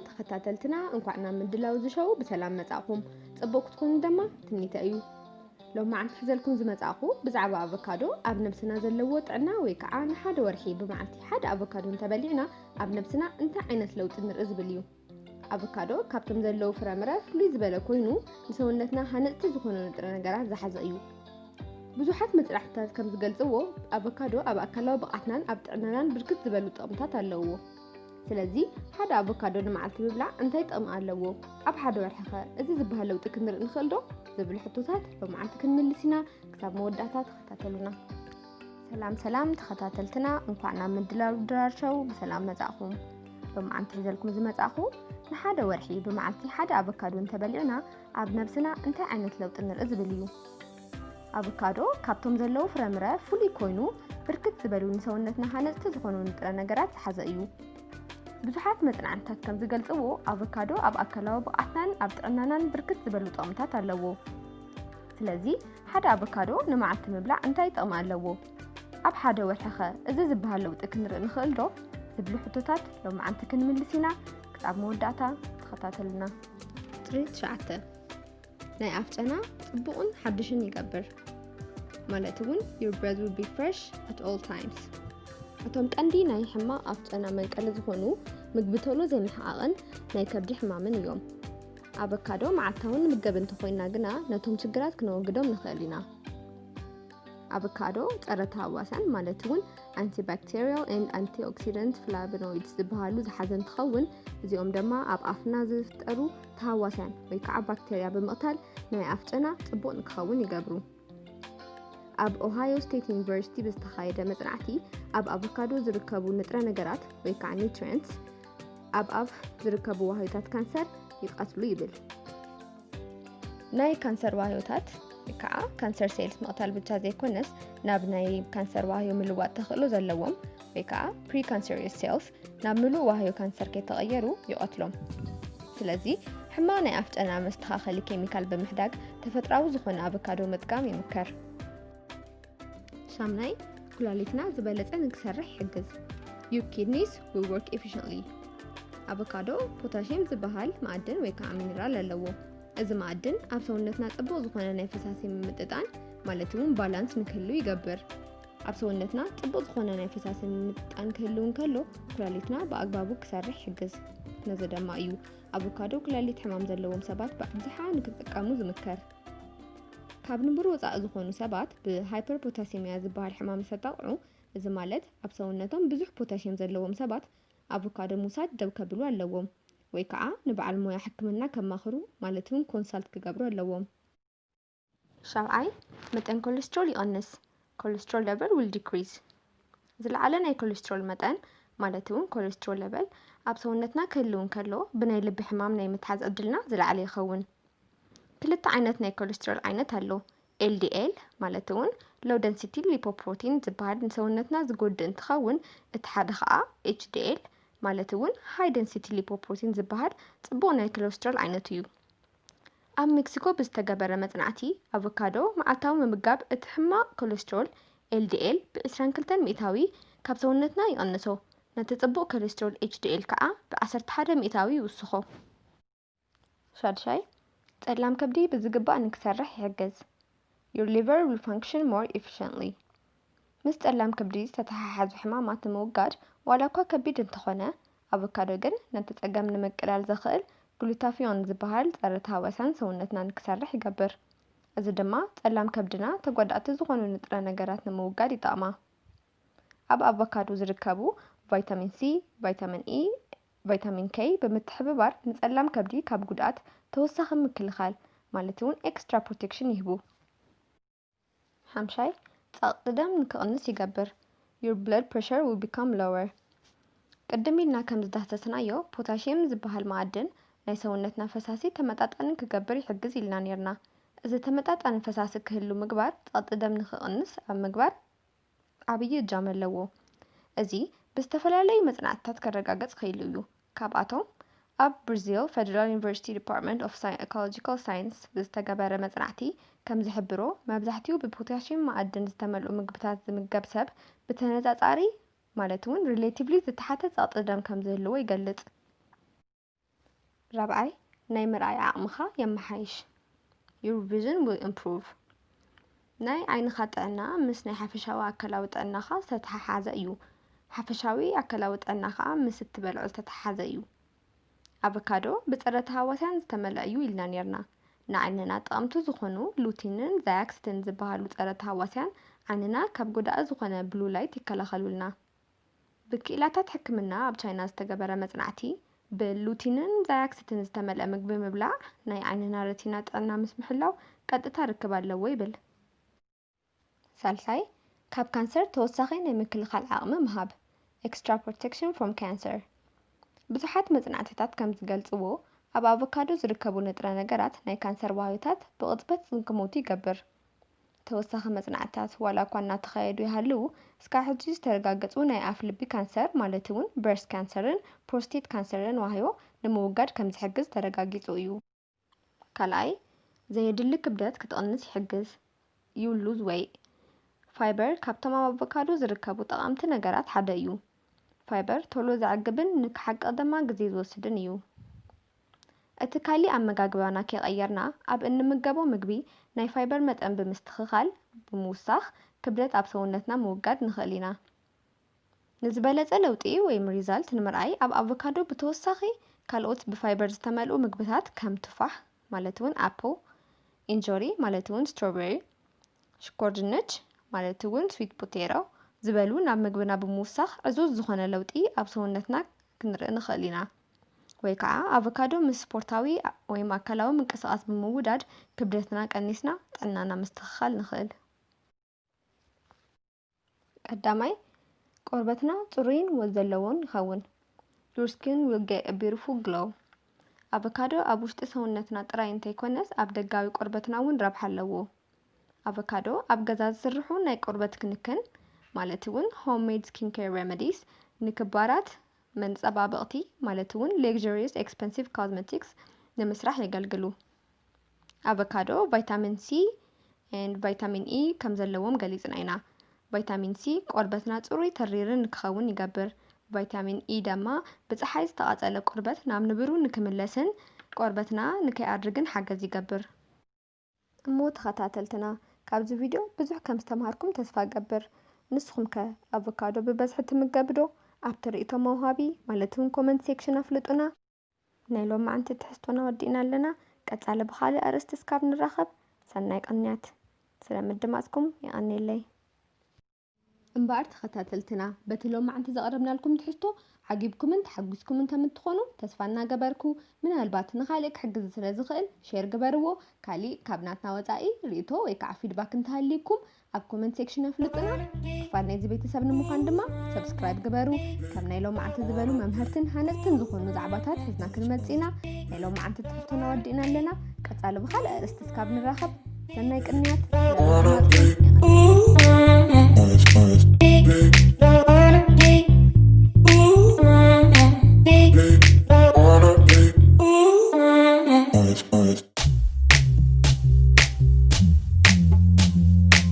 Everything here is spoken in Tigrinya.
ተኸታተልትና፣ እንኳዕ ናብ ምድላው ዝሸው ብሰላም መጻእኹም። ጽቡቕ ክትኮኑ ድማ ትምኒተ እዩ። ሎማዓንቲ ክሕዘልኩም ዝመጻእኹ ብዛዕባ ኣቮካዶ ኣብ ነብስና ዘለዎ ጥዕና ወይ ከዓ ንሓደ ወርሒ ብመዓልቲ ሓደ ኣቮካዶ እንተበሊዕና ኣብ ነብስና እንታይ ዓይነት ለውጢ ንርኢ ዝብል እዩ። ኣቮካዶ ካብቶም ዘለዉ ፍረምረ ፍሉይ ዝበለ ኮይኑ ንሰውነትና ሃነፅቲ ዝኾኑ ንጥረ ነገራት ዝሓዘ እዩ። ብዙሓት መፅናዕትታት ከም ዝገልፅዎ ኣቮካዶ ኣብ ኣካላዊ ብቕዓትናን ኣብ ጥዕናናን ብርክት ዝበሉ ጥቕምታት ኣለውዎ። ስለዚ ሓደ ኣቮካዶ ንመዓልቲ ምብላዕ እንታይ ጥቕሚ ኣለዎ? ኣብ ሓደ ወርሒ ኸ እዚ ዝበሃል ለውጢ ክንርኢ ንኽእል ዶ? ዝብሉ ሕቶታት ሎማዓንቲ ክንምልስ ኢና። ክሳብ መወዳእታ ተኸታተሉና። ሰላም ሰላም ተኸታተልትና፣ እንኳዕ ናብ ምድላው ድራር ሾው ብሰላም መጻእኹም። ሎማዓንቲ ሒዘልኩም ዝመጻእኹ ንሓደ ወርሒ ብመዓልቲ ሓደ ኣቮካዶ እንተበሊዕና ኣብ ነብስና እንታይ ዓይነት ለውጢ ንርኢ ዝብል እዩ። ኣቮካዶ ካብቶም ዘለዉ ፍረምረ ፍሉይ ኮይኑ ብርክት ዝበሉ ንሰውነትና ሃነፅቲ ዝኾኑ ንጥረ ነገራት ዝሓዘ እዩ። ብዙሓት መፅናዕትታት ከም ዝገልፅዎ ኣቮካዶ ኣብ ኣካላዊ ብቕዓትናን ኣብ ጥዕናናን ብርክት ዝበሉ ጥቕምታት ኣለዎ። ስለዚ ሓደ ኣቮካዶ ንመዓልቲ ምብላዕ እንታይ ጥቕሚ ኣለዎ? ኣብ ሓደ ወርሒ ኸ እዚ ዝበሃል ለውጢ ክንርኢ ንኽእል ዶ? ዝብሉ ሕቶታት ሎማዓንቲ ክንምልስ ኢና። ክሳብ መወዳእታ ተኸታተሉና። ቁፅሪ ትሽዓተ፣ ናይ ኣፍ ጨና ጽቡቕን ሓድሽን ይገብር። ማለት እውን your breath will be fresh at all times። እቶም ቀንዲ ናይ ሕማቕ ኣፍ ጨና መንቀሊ ዝኾኑ ምግቢ ቶሎ ዘይምሕቓቕን ናይ ከብዲ ሕማምን እዮም። ኣቮካዶ መዓልታዊ ንምገብ እንተኾይንና ግና ነቶም ችግራት ክነወግዶም ንኽእል ኢና። ኣቮካዶ ጸረ ተሃዋስያን ማለት እውን antibacterial and antioxidant flavonoids ዝበሃሉ ዝሓዘ እንትኸውን እዚኦም ድማ ኣብ ኣፍና ዝፍጠሩ ተሃዋስያን ወይ ከዓ ባክቴርያ ብምቕታል ናይ ኣፍ ጨና ጽቡቕ ንክኸውን ይገብሩ። ኣብ ኦሃዮ ስቴት ዩኒቨርሲቲ ብዝተኻየደ መጽናዕቲ ኣብ ኣቮካዶ ዝርከቡ ንጥረ ነገራት ወይ ከዓ nutrients ኣብ ኣፍ ዝርከቡ ዋህዮታት ካንሰር ይቐትሉ ይብል። ናይ ካንሰር ዋህዮታት ወይ ከዓ ካንሰር ሴልስ ምቕታል ብቻ ዘይኮነስ ናብ ናይ ካንሰር ዋህዮ ምልዋጥ ተኽእሎ ዘለዎም ወይ ከዓ precancerous cells ናብ ምሉእ ዋህዮ ካንሰር ከይተቐየሩ ይቐትሎም። ስለዚ ሕማቕ ናይ ኣፍ ጨና መስተኻኸሊ ኬሚካል ብምሕዳግ ተፈጥራዊ ዝኾነ ኣቮካዶ ምጥቃም ይምከር። ሻምናይ፣ ኩላሊትና ዝበለጸ ንክሰርሕ ይሕግዝ። Your kidneys will work efficiently። ኣቮካዶ ፖታሽየም ዝበሃል መኣድን ወይ ከዓ ሚኒራል ኣለዎ። እዚ መኣድን ኣብ ሰውነትና ጽቡቕ ዝኾነ ናይ ፈሳሲ ምምጥጣን ማለት እውን ባላንስ ንክህሉ ይገብር። ኣብ ሰውነትና ጽቡቕ ዝኾነ ናይ ፈሳሲ ምምጥጣን ክህልው እንከሎ ኩላሊትና ብኣግባቡ ክሰርሕ ይሕግዝ። ነዚ ድማ እዩ ኣቮካዶ ኩላሊት ሕማም ዘለዎም ሰባት ብኣብዝሓ ንክጥቀሙ ዝምከር። ካብ ንቡር ወፃኢ ዝኾኑ ሰባት ብሃይፐርፖታሲሚያ ዝበሃል ሕማም ዝተጠቕዑ፣ እዚ ማለት ኣብ ሰውነቶም ብዙሕ ፖታሽየም ዘለዎም ሰባት ኣቮካዶ ምውሳድ ደው ከብሉ ኣለዎም ወይ ከዓ ንበዓል ሞያ ሕክምና ከማኽሩ ማለት እውን ኮንሳልት ክገብሩ ኣለዎም። ሻብዓይ፣ መጠን ኮሌስትሮል ይቐንስ። Cholesterol level will decrease። ዝለዓለ ናይ ኮሌስትሮል መጠን ማለት እውን ኮሌስትሮል ለቨል ኣብ ሰውነትና ክህልው እንከሎ ብናይ ልቢ ሕማም ናይ ምትሓዝ ዕድልና ዝለዓለ ይኸውን። ክልተ ዓይነት ናይ ኮሌስትሮል ዓይነት ኣሎ። ኤልዲኤል ማለት እውን low density lipoprotein ዝበሃል ንሰውነትና ዝጎድእ እንትኸውን እቲ ሓደ ከዓ ኤችዲኤል ማለት እውን high density lipoprotein ዝበሃል ፅቡቕ ናይ ኮሌስትሮል ዓይነት እዩ። ኣብ ሜክሲኮ ብዝተገበረ መጽናዕቲ ኣቮካዶ መዓልታዊ ምምጋብ እቲ ሕማቕ ኮሌስትሮል ኤልዲኤል ብ22 ሚእታዊ ካብ ሰውነትና ይቐንሶ፣ ነቲ ጽቡቕ ኮሌስትሮል ኤችዲኤል ከዓ ብ11 ሚእታዊ ይውስኾ። ሻድሻይ፣ ጸላም ከብዲ ብዝግባእ ንክሰርሕ ይሕግዝ። Your liver will function more efficiently። ምስ ጸላም ከብዲ ዝተተሓሓዙ ሕማማት ንምውጋድ ዋላ እኳ ከቢድ እንተኾነ፣ ኣቮካዶ ግን ነቲ ጸገም ንምቅላል ዘኽእል ግሉታፊዮን ዝበሃል ጸረ ተሃዋስያን ሰውነትና ንክሰርሕ ይገብር። እዚ ድማ ጸላም ከብድና ተጓዳእቲ ዝኾኑ ንጥረ ነገራት ንምውጋድ ይጠቕማ። ኣብ ኣቮካዶ ዝርከቡ ቫይታሚን ሲ፣ ቫይታሚን ኢ፣ ቫይታሚን ኬ ብምትሕብባር ንጸላም ከብዲ ካብ ጉድኣት ተወሳኺ ምክልኻል ማለት እውን ኤክስትራ ፕሮቴክሽን ይህቡ። ሓምሻይ፣ ጸቕጢ ደም ንክቕንስ ይገብር። Your blood pressure will become lower። ቅድም ኢልና ከም ዝዳህሰስናዮ፣ ፖታሽየም ዝበሃል መኣድን ናይ ሰውነትና ፈሳሲ ተመጣጣኒ ክገብር ይሕግዝ ኢልና ነይርና። እዚ ተመጣጣኒ ፈሳሲ ክህሉ ምግባር ጸቕጢ ደም ንክቕንስ ኣብ ምግባር ዓብዪ እጃም ኣለዎ። እዚ ብዝተፈላለዩ መጽናዕትታት ከረጋገጽ ክኢሉ እዩ። ካብኣቶም ኣብ ብራዚል ፌደራል ዩኒቨርሲቲ ዲፓርትመንት ኦፍ ሳይ- ኢኮሎጂካል ሳይንስ ብዝተገበረ መጽናዕቲ ከም ዝሕብሮ፣ መብዛሕትኡ ብፖታሽየም መኣድን ዝተመልኡ ምግብታት ዝምገብ ሰብ ብተነጻጻሪ ማለት እውን ሪሌቲቭሊ ዝተሓተ ጸቕጢ ደም ከም ዝህልዎ ይገልጽ። ራብዓይ፣ ናይ ምርኣይ ዓቕምኻ የመሓይሽ። Your vision will improve። ናይ ዓይንኻ ጥዕና ምስ ናይ ሓፈሻዊ ኣካላዊ ጥዕናኻ ዝተተሓሓዘ እዩ። ሓፈሻዊ ኣካላዊ ጥዕና ኸኣ ምስ እትበልዖ ዝተተሓሓዘ እዩ። ኣቮካዶ ብጸረ ተሃዋስያን ዝተመልአ እዩ ኢልና ኔርና። ንዓይንና ጠቐምቲ ዝኾኑ ሉቲንን ዛያክስትን ዝበሃሉ ጸረ ተሃዋስያን ዓይንና ካብ ጎዳኢ ዝኾነ ብሉ ላይት ይከላኸሉልና። ብክኢላታት ሕክምና ኣብ ቻይና ዝተገበረ መጽናዕቲ፣ ብሉቲንን ዛያክስትን ዝተመልአ ምግቢ ምብላዕ ናይ ዓይንና ረቲና ጥዕና ምስ ምሕላው ቀጥታ ርክብ ኣለዎ ይብል። ሳልሳይ፣ ካብ ካንሰር ተወሳኺ ናይ ምክልኻል ዓቕሚ ምሃብ፣ extra protection from cancer። ብዙሓት መጽናዕትታት ከም ዝገልጽዎ፣ ኣብ ኣቮካዶ ዝርከቡ ንጥረ ነገራት ናይ ካንሰር ዋህዮታት ብቕጽበት ንክሞቱ ይገብር። ተወሳኺ መጽናዕትታት ዋላ እኳ እናተኻየዱ ይሃልዉ፣ እስካብ ሕጂ ዝተረጋገጹ ናይ ኣፍ ልቢ ካንሰር ማለት እውን ብረስት ካንሰርን ፕሮስቴት ካንሰርን ዋህዮ ንምውጋድ ከም ዝሕግዝ ተረጋጊጹ እዩ። ካልኣይ፣ ዘየድሊ ክብደት ክትቕንስ ይሕግዝ። You lose weight። ፋይበር ካብቶም ኣብ ኣቮካዶ ዝርከቡ ጠቐምቲ ነገራት ሓደ እዩ። ፋይበር ቶሎ ዘዕግብን ንክሓቅቕ ድማ ግዜ ዝወስድን እዩ። እቲ ካሊእ ኣመጋግባና ከይቐየርና ኣብ እንምገቦ ምግቢ ናይ ፋይበር መጠን ብምስትኽኻል፣ ብምውሳኽ፣ ክብደት ኣብ ሰውነትና ምውጋድ ንኽእል ኢና። ንዝበለጸ ለውጢ ወይም ሪዛልት ንምርኣይ ኣብ ኣቮካዶ ብተወሳኺ ካልኦት ብፋይበር ዝተመልኡ ምግብታት ከም ቱፋሕ ማለት እውን ኣፕል፣ ኢንጆሪ ማለት እውን ስትሮበሪ፣ ሽኮር ድንች ማለት እውን ስዊት ፖቴሮ ዝበሉ ናብ ምግብና ብምውሳኽ ዕዙዝ ዝኾነ ለውጢ ኣብ ሰውነትና ክንርኢ ንኽእል ኢና። ወይ ከዓ ኣቮካዶ ምስ ስፖርታዊ ወይም ኣካላዊ ምንቅስቓስ ብምውዳድ ክብደትና ቀኒስና ጥዕናና ምስትኽኻል ንኽእል። ቀዳማይ፣ ቆርበትና ጽሩይን ወዝ ዘለዎን ይኸውን። Your skin will get a beautiful glow። ኣቮካዶ ኣብ ውሽጢ ሰውነትና ጥራይ እንተይኮነስ ኣብ ደጋዊ ቆርበትና እውን ረብሓ ኣለዎ። ኣቮካዶ ኣብ ገዛ ዝስርሑ ናይ ቆርበት ክንክን ማለት እውን homemade skincare remedies ንክባራት መንጸባበቕቲ ማለት እውን luxurious expensive cosmetics ንምስራሕ የገልግሉ። ኣቮካዶ ቫይታሚን C and ቫይታሚን E ከም ዘለዎም ገሊጽና ኢና። ቫይታሚን C ቆርበትና ጽሩይ ተሪርን ንክኸውን ይገብር። ቫይታሚን E ድማ ብጸሓይ ዝተቓጸለ ቆርበት ናብ ንብሩ ንክምለስን ቆርበትና ንከይኣድርግን ሓገዝ ይገብር። እሞ ተኸታተልትና፣ ካብዚ ቪድዮ ብዙሕ ከም ዝተምሃርኩም ተስፋ እገብር። ንስኹም ከ ኣቮካዶ ብበዝሒ ትምገቡ ዶ? ኣብቲ ርእይቶ መውሃቢ ማለት እውን ኮመንት ሴክሽን ኣፍልጡና። ናይ ሎማዓንቲ ትሕዝቶና ወዲእና ኣለና። ቀጻሊ ብኻልእ ኣርእስቲ እስካብ ንራኸብ፣ ሰናይ ቅንያት። ስለ ምድማጽኩም የቐንየለይ። እምበኣር ተኸታተልትና፣ በቲ ሎማዓንቲ ዘቕረብናልኩም ትሕዝቶ ዓጊብኩምን ተሓጒስኩምን ከም እትኾኑ ተስፋ እናገበርኩ፣ ምናልባት ንኻልእ ክሕግዝ ስለ ዝኽእል ሼር ግበርዎ። ካሊእ ካብ ናትና ወጻኢ ርእይቶ ወይ ከዓ ፊድባክ እንተሃልዩኩም ኣብ ኮመንት ሴክሽን ኣፍልጡና። ክፋል ናይዚ ቤተሰብ ንምዃን ድማ ሰብስክራይብ ግበሩ። ከም ናይ ሎማዓንቲ ዝበሉ መምሀርትን ሃነፅትን ዝኾኑ ዛዕባታት ሒዝና ክንመጽእ ኢና። ናይ ሎማዓንቲ ትሕዝቶና ወዲእና ኣለና። ቀጻሊ ብኻልእ ኣርእስቲ እስካብ ንራኸብ ሰናይ ቅንያት።